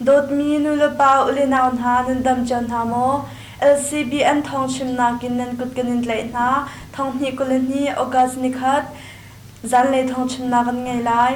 Dawtmi nulepa ule nau hna nan dam cio hna maw? LCBN thawngchimnak in nan kut kan in tlaih hna. Thonghnih 22 August nikhat zanlei thawngchimnak kan ngei lai.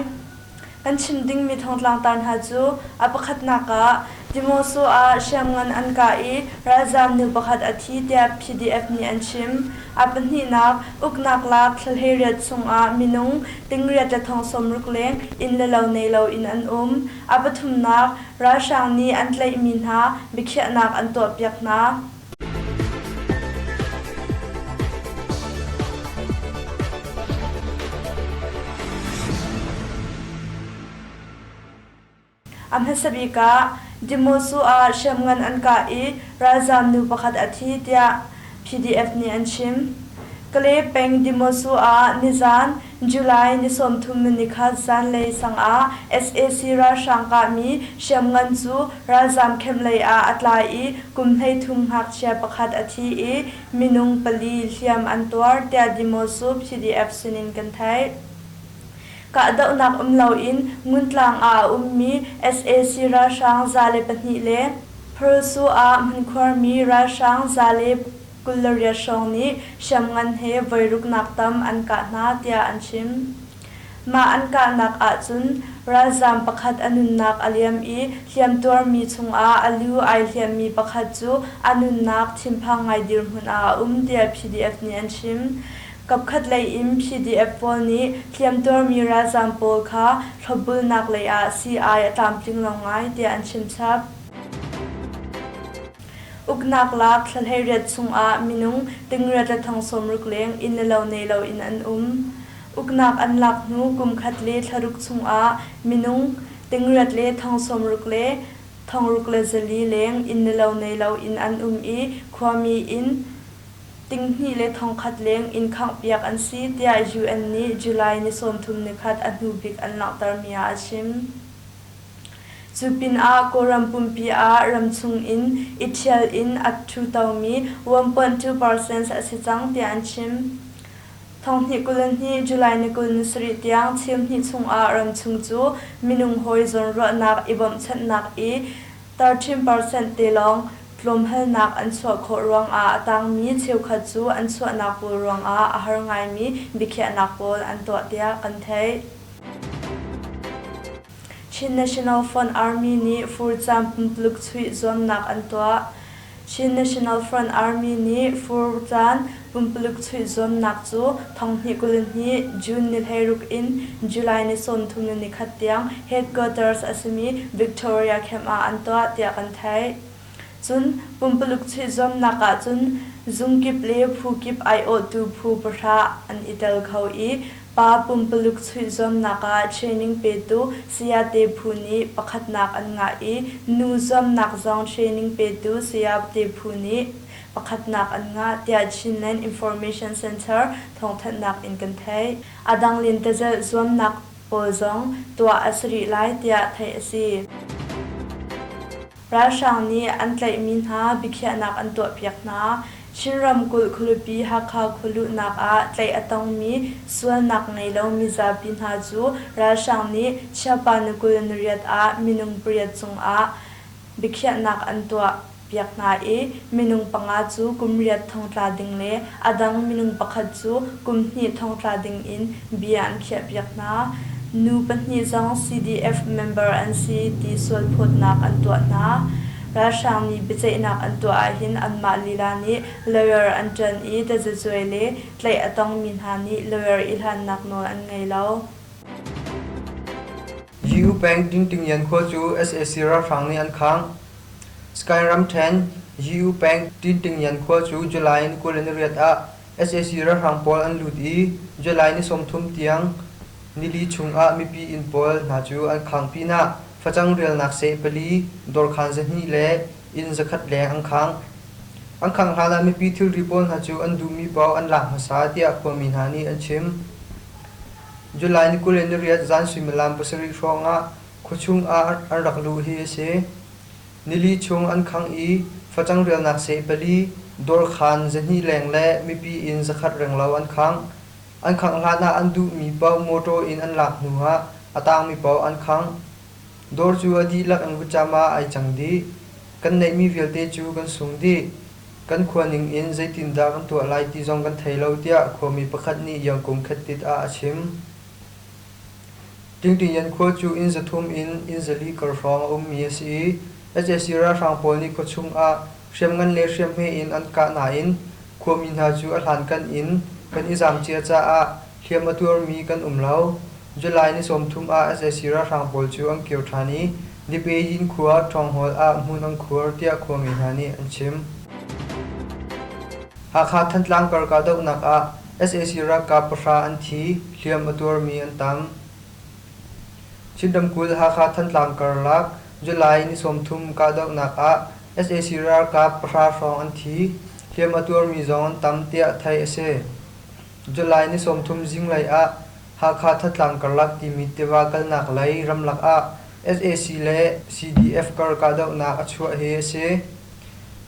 Kan chim dingmi thongtlangtar hna cu a pakhatnak ah Demoso ah hriamngan an kah i ralzaam nu pakhat a thi tiah PDF nih an chim. A pahnihnak, uknak lak thla 18 chungah minung 800 le thong 60 leng inn le lo nei loin an um. A pathumnak, ralhrang nih an tlaihmi hna biakhiahnak an tuahpiak hna. A hmasa bik ah Demosu ah hriamngan an kah i ralzaam nu pakhat a thi tiah PDF nih an chim. Kalay peng Demosu ah nizaan July ni 30 nikhat zanlei sang ah sac ralhrang kahmi hriamngan cu ralzaam camp lei ah a tla i kum 13 ngakchia pakhat a thi i minung pali hliam an tuar tiah Demosu PDF sinin kan theih. Kahdohnak um loin Nguntlang ah a ummi sac ralhrang 102 le Pharsu ah hmunkhuarmi ralhrang 128 hrawng nih hriamngan he voiruknak tam an kah hna tiah an chim. Mah an kahnak ahcun ralzaam pakhat a nunnak a liam i hliamtuarmi chungah a lu ai hliammi pakhat cu a nunnak thinphang ngai dirhmun ah a um tiah PDF nih an chim. Kapkhat lei in PDF pawl nih hliamtuarmi ralzaam pawl kha thlopbulnak lei ah sii-ai a tlamtling lo ngai tiah an chimchap. Uknak lak thla 18 chungah minung 800 le thong 60 leng inn le lo nei loin an um. Uknak an lak hnu kum khat le thla ruk chungah minung 800 le thong 60 le thong ruk le zali leng inn le lo nei loin an um i khuami inn 2,000 le 1,000 leng inn khanghpiak an si tiah UN nih July ni 30 nikhat a hnu bik an langhtermi ah a chim. Cu pinah Kawlram pumpi ah ramchung in i ṭhial in a ṭhutomi 1.2% a si cang tiah an chim. Thonghnih 22 July ni 27 tiang chim hnih chungah ramchung cu minung hawi zawnruahnak i bawmhchanhnak i 13% te lawng tlawmhalnak an chuah khawh ruangah a tangmi cheukhat cu an chuahnak pawl ruangah a har ngaimi biakhiahnak pawl an tuah tiah kan theih. Chin National Front Army nih furcaan pumpuluk chuih zuamnak an tuah. Chin National Front Army nih furcaan pumpuluk chuih zuamnak cu thonghnih 22 June ni 16 in July ni 30 ni nikhat tiang headquarters a simi Victoria Camp ah an tuah tiah kan theih. Cun pumpuluk chuih zuamnak ahcun zung kip le phu kip aiawhtu phu pahra an i tel kho i pa pumpuluk chuih zuamnak ah training petu sayate phu nih pakhatnak an ngah i nu zuamnak zong training petu sayate phu nih pakhatnak an ngah tiah Chinland Information Center thawngthanhnak in kan theih. A dang lentecelh zuamnak pawl zong tuah a si rih lai tiah theih a si. Ralhrang nih an tlaihmi hna biakhiahnak an tuahpiak hna. Chin ramkulh khualipi Hakha khualuhnak ah tlaih a tongmi sualnak ngei lo mizapi hna cu ralhrang nih Chiapa ni 28 ah minung pariat cungah biakhiahnak an tuah piak hna i minung panga cu kum riat thongtla ding le a dang minung pakhat cu kum hnih thongtla ding in bia an khiahpiak hna. Nu pahnih zong CDF member an si ti sualphawtnak an tuah hna. Ralhrang nih biaceihnak an tuah ahhin anmah lila nih lawyer an ṭan i tazacuai le tlaih a tongmi hna nih lawyer i hlannak nawl an ngei lo. U peng Dingtingyan khua cu sac ralhrang nih an khangh. Sky ramṭhen U peng Tintingyan khua cu July ni 28 ah sac ralhrang pawl an lut i July ni 30 tiang nili chungah mipi inn pawl hna cu an khangh pinah facang rialnak seh pali, dawrkhan 200 le inn 100 leng an khangh. An khangh hlan ah mipi thilri pawl hna cu an duhmi paoh an lak hmasa tiah khuami hna nih an chim. July ni 28 zan suimilam pasarih hrawngah khuachung ah an rak luh hi a si. Nili chung an khangh i facang rialnak seh pali, dawrkhan 200 leng le mipi inn 100 renglo an khangh. An khangh hlan ah an duhmi paoh mawṭaw in an lak hnu ah a tangmi paoh an khangh. Dawr cu a dihlak in vutcam ah ai cang dih. Kan neihmi vialte cu kan sung dih. Kan khua ning in zeitindah kan tuah lai ti zong kan thei lo tiah khuami pakhat nih Yangkung Khettit ah a chim. Tingtingyan khua cu inn 300 in inn 400 kar hrawng a ummi a si i sac ralhrang pawl nih khuachung ah hriamngan le hriamhme in an kah nain khuami hna cu a hlankan in kan i zaam cia caah hliam a tuarmi kan um lo. July ni 30 ah sac ralhrang pawl cu an kir ṭhan i Dipeyin khua Ṭhawnghol ah hmun an khuar tiah khuami hna nih an chim. Hakha Thantlang kar kahdohnak ah sac ralkap pahra an thi, hliam a tuarmi an tam. Chin ramkulh Hakha Thantlang karlak July ni 30 kahdohnak ah sac ralkap pahra hrawng an thi, hliam a tuarmi zong an tam tiah theih a si. July ni 30 zinglei ah Hakha Thantlang karlak timi tiva kalnak lei ramlak ah sac le CDF kar kahdohnak a chuah hi a si.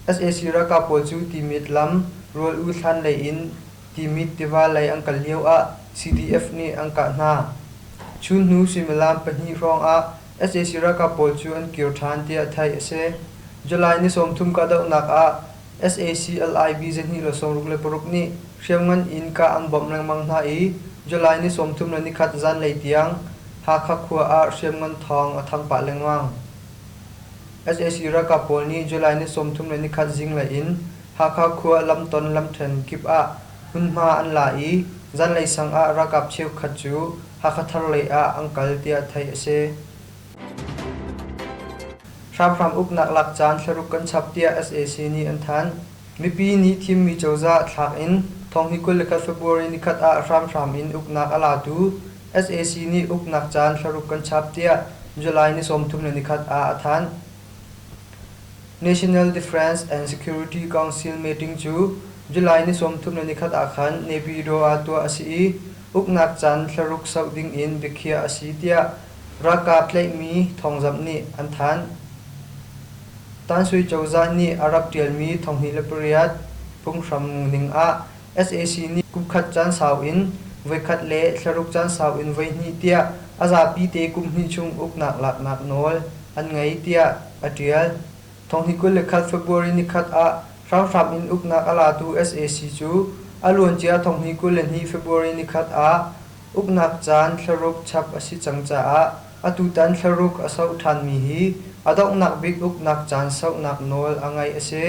Sac ralkap pawl cu Timit lam Rual-u thlan lei in Timit tiva lei an kal lio ah CDF nih an kah hna. Chun hnu suimilam pahnih hrawng ah sac ralkap pawl cu an kir ṭhan tiah theih a si. July ni 30 kahdohnak ah sac LIB 266 nih hriamngan in kah an bawmh lengmang hna i July ni 31 zanlei tiang Hakha khua ah hriamngan thawng a thang pah lengmang. Sac ralkap pawl nih July ni 31 zinglei in Hakha khua lamton lamṭhen kip ah hmunhma an la i zanlei sang ah ralkap cheukhat cu Hakha Thar lei ah an kal tiah theih a si. Hramhram uknak lak caan thlaruk kan chap tiah sac nih an thanh. Mipi nih thimmi cozah thlak in thonghni 21 February nikhat ah hramhram in uknak a latu sac nih uknak caan thlaruk kan chap tiah July ni 31 ah a thanh. National Defense and Security Council meeting cu July ni 31 ah khan Naypyidaw ah tuah a si i uknak caan thlaruk sauh ding in biakhiah a si tiah ralkap tlaihmi thawngzamh nih an thanh. Tansui cozah nih a rak ṭialmi 2008 phunghram ning ah sac nih kumkhat caan sau in voikhat le thlaruk caan sau in voihnih tiah a zapi te kum hnih chung uknak laknak nawl an ngei tiah a ṭial. 2021 February nikhat ah hramhram in uknak a latu sac cu a luancia 2022 February nikhat ah uknak caan thlaruk chap a si cang caah atutan thlaruk a sauh ṭhanmi hi a donghnak bik uknak caan sauhnak nawl a ngeih a si.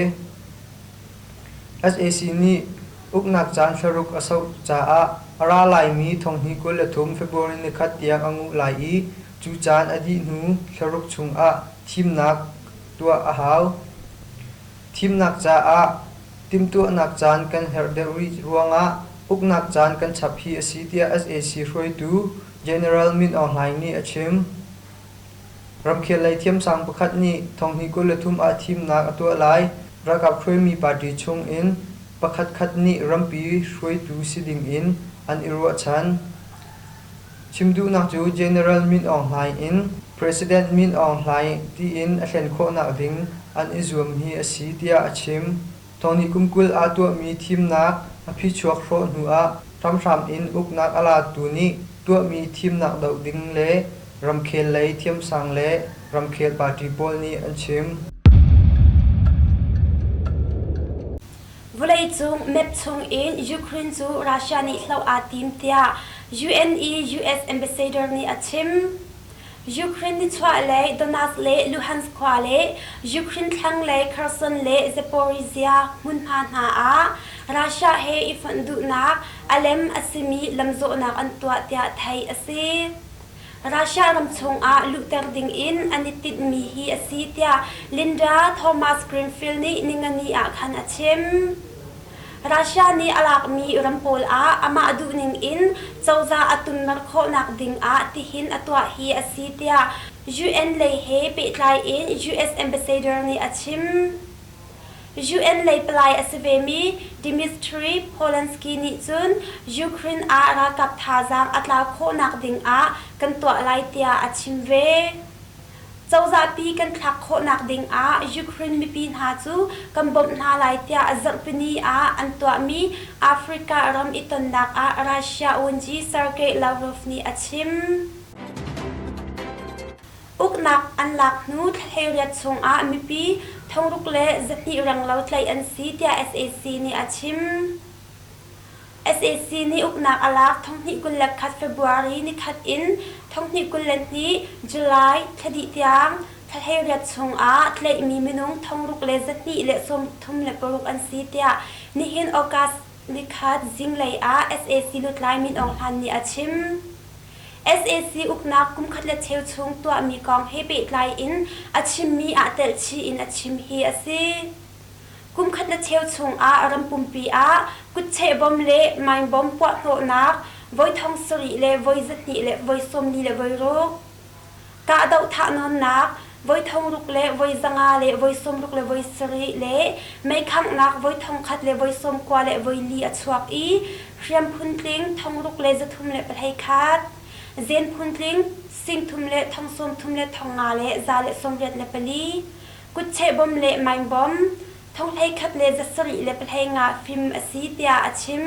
Sac nih uknak caan thlaruk a sauh caah a ra laimi 2023 February nikhat tiang a nguh lai i cu caan a dih hnu thlaruk chungah thimnak tuah a hau. Thimnak caah timhtuahnak caan kan herh deuh rih ruangah uknak caan kan chap hi a si tiah sac hruaitu General Min Aung Hlaing nih a chim. Ramkhel lei thiamsang pakhat nih 2023 ah thimnak a tuah lai. Ralkap hruaimi party chung in pakhatkhat nih rampi hruaitu si ding in an i ruahchan. Chim duhnak cu General Min Aung Hlaing in President Min Aung Hlaing tiin a thlen khawhnak ding an i zuam hi a si tiah a chim. Thawngnih kum 20 ah tuahmi thimnak a phichuak hrawh hnu ah hramhram in uknak a latu nih tuahmi thimnak doh ding le ramkhel lei thiamsang le ramkhel party pawl nih an chim. Vawleicung map chungin Ukraine cu Russia nih hloh aa tim tiah UN i US ambassador nih a chim. Ukraine nichuahlei Donetsk le Luhansk khua le Ukraine thlanglei Kherson le Zaporizhzhia hmunhma hna ah Russia he i fonh duhnak a lem a simi lamzawhnak an tuah tiah theih a si. Russia ram chungah luhter dingin an i tinhmi hi a si tiah Linda Thomas-Greenfield nih ningani ah khan a chim. Russia nih a lakmi ram pawl ah amah duhning in cozah a tunmer khawhnak ding ah tihin a tuah hi a si tiah UN lei he pehtlai in US ambassador nih a chim. UN lei palai a si vemi Dmitry Polensky nih cun Ukraine ah ralkap thazaang a tlau khawhnak ding ah kan tuah lai tiah a chim ve. Cozahpi kan thlak khawhnak ding ah Ukraine mipi hna cu kan bawmh hna lai tiah zarhpini ah an tuahmi Africa ram i tonnak ah Russia Wunji Sergei Lavrov nih a chim. Uknak an lak hnu thla 18 chung ah mipi 6200 renglo tlaih an si tiah sac nih a chim. Sac nih uknak a lak 2021 February nikhat in 2022 July thla dih tiang thla 18 chung ah tlaihmi minung 6236 an si tiah nihin August nikhat zinglei ah sac lutlai Min Aung Hlaing nih a chim. Sac uknak kumkhat le cheu chung tuahmi kong he pehtlai in a chimmi ah telhchih in a chim hi a si. Kumkhat le cheu chungah ram pumpi ah kutcheh bom le mine bom puahhnawhnak voi 7,000 le voi 200 le voi 40 le voi ruk, kahdoh thahnawnnak voi 6,000 le voi 500 le voi 60 le voi 7 le meikhanghnak voi 1,000 le voi 90 le voi 4 a chuak i hriam phuntling 6,000 le 321, zen phuntling 3,000 le 30 le 5,000 le 184, kutcheh bom le mine bom 11,000 le 7 le 15 fim a si tiah a chim.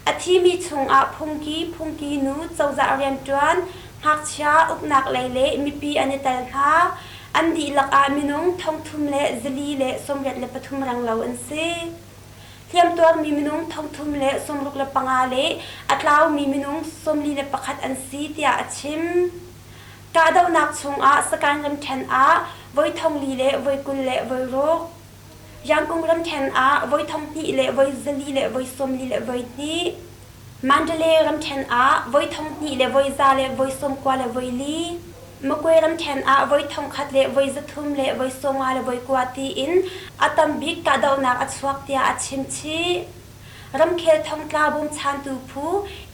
A thimi chungah phungki, phungki nu, cozah rianṭuan, ngakchia, uknak lei le mipi an i tel hna. An dihlak ah minung 3,000 le 483 renglo an si. Hliamtuarmi minung 3,000 le 65 le a tlaumi minung 41 an si tiah a chim. Kahdohnak chungah Sagaing ramṭhen ah voi 4,000 le voi 20 le voi ruk, Yangkung ramṭhen ah voi 2,000 le voi 4 le voi 40 le voi hnih, Mandalay ramṭhen ah voi 2,000 le voi 100 le voi 90 le voi li, Magwe ramṭhen ah voi 1,000 le voi 300 le voi 50 le voi kua tiin a tam bik kahdohnak a chuak tiah a chim chih. Ramkhel thongtla bawmchantu phu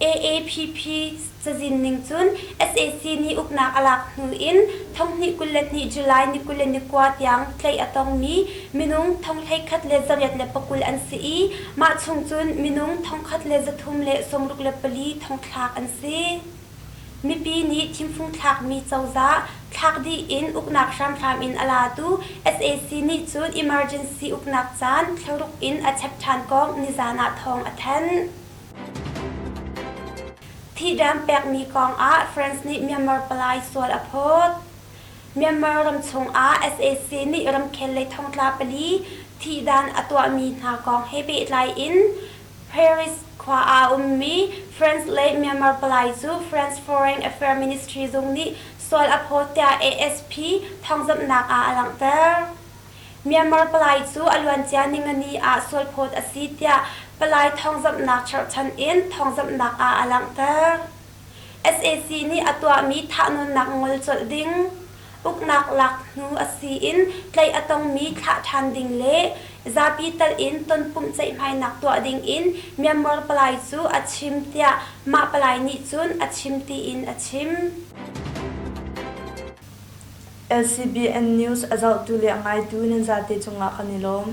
AAPP cazin ning cun sac nih uknak a lak hnu in 2022 July ni 29 tiang tlaih a tongmi minung 11,820 an si i mah chung cun minung 1,364 thongthlak an si. Mipi nih thimfung thlakmi cozah thlak dih in uknak hramhram in a latu sac nih cun emergency uknak caan thlaruk in a chep ṭhan kong nizan ah thawng a thanh. Thihdan pekmi kong ah France nih Myanmar palai sual a phawt. Myanmar ram chungah sac nih ramkhel lei thongtla pali thihdan a tuahmi hna kong he pehtlai in Paris khua ah a ummi France le Myanmar palai cu France Foreign Affairs Ministry zung nih sual a phawt tiah ASP thawngzamhnak ah a langhter. Myanmar palai cu a luancia ningani ah sualphawt a si tiah palai thawngzamhnak cherhchan in thawngzamhnak ah a langhter. Sac nih a tuahmi thahnawnnak ngol colh ding, uknak lak hnu a si in tlaih a tongmi thlah ṭhan ding le zapi tal in tonpumh ceihmainak tuah ding in Myanmar palai cu a chim tiah mah palai nih cun a chim tiin a chim. LCBN News a zohtu le a ngaitu nan zate cungah kan i lawm.